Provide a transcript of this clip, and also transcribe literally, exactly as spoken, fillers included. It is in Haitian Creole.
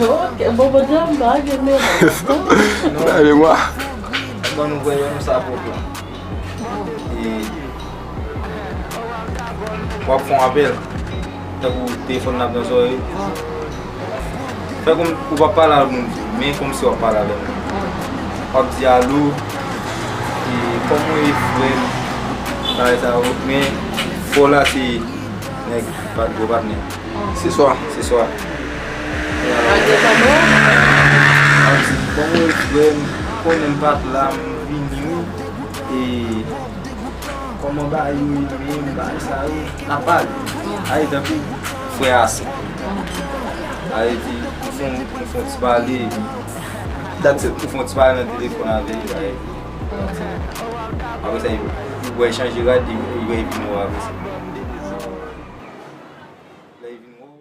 Ok, bon, bon, jan m pa gen memwa. Ba memwa. Ban nou voye nou sa pwòp la. E w ap fè yon apèl. Tankou telefòn nan nan zòrèy. Fè kòm ou pa pale ak moun, men kòmsi w ap pale avè moun. W ap di alo, e kòman w ye frè m? Bagay sa yo, men fò la se nèg pa gwo patnè. Se swa. Se swa. Malgre sa non. Kòman w ye frè m? Konnen m pa t la, m vini wi. E kòman bagay yo ye menm, bagay sa yo? N ap pale. Ay, tankou frè a sè. Ay, di, nou fè yon, nou fè yon ti pale. That's it. Nou fè yon ti pale nan telefòn avè li, bagay. Apre sa, yo, yo wè chanje rad, yo, yo vin wè apre sa. Lè yo vin wè w,